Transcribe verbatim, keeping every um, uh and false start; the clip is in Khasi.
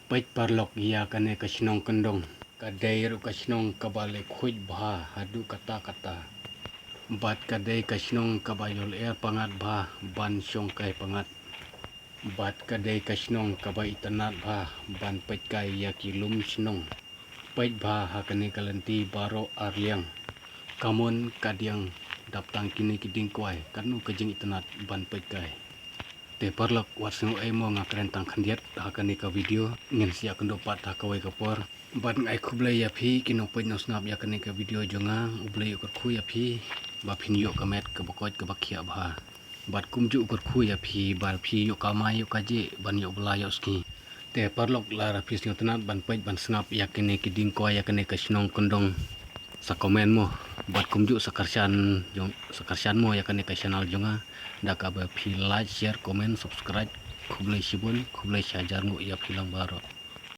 Peit paralok, ïa kane ka shnong Kyndong ka dei ruh ka shnong kaba leh khuid bha haduh katta katta. Bad ka dei ka shnong kaba ïoh lyer pyngngad bha ban shongkai pyngngad. Bad ka dei ka shnong kaba itynnad bha ban peit kai ïa ki lum shnong. Peit bha ha kane ka lynti baroh arliang. Ka mon ka diang dap tang kine ki dieng kwai, katno ka jingitynnad ban peit kai. Te paralok, wat sngew ei mo, nga kren tang khyndiat ha kane ka video, ngin sa ïakynduh pat ha kawei ka por. Bad nga ai khublei ïa phi ki nongpeit nongsngap ïa kane ka video jong nga. U Blei u kyrkhu ïa phi ba phin ïoh ka met kaba koit kaba khiah bha. Bad kumjuh u kyrkhu ïa phi ba phi ïoh kamai ïoh kajih ban ïoh bylla ïoh sngi. Te paralok, lada phi sngewtynnad ban peit ban sngap ïa kine ki dieng kwai ïa kane ka shnong Kyndong, sa comment mo. Bad kumjuh sa kyrshan jong, sa kyrshan mo ïa kane ka channel jong nga da kaba phi like, share, comment, subscribe. Khublei shibun, khublei shihajar nguh ïa phi lang baroh.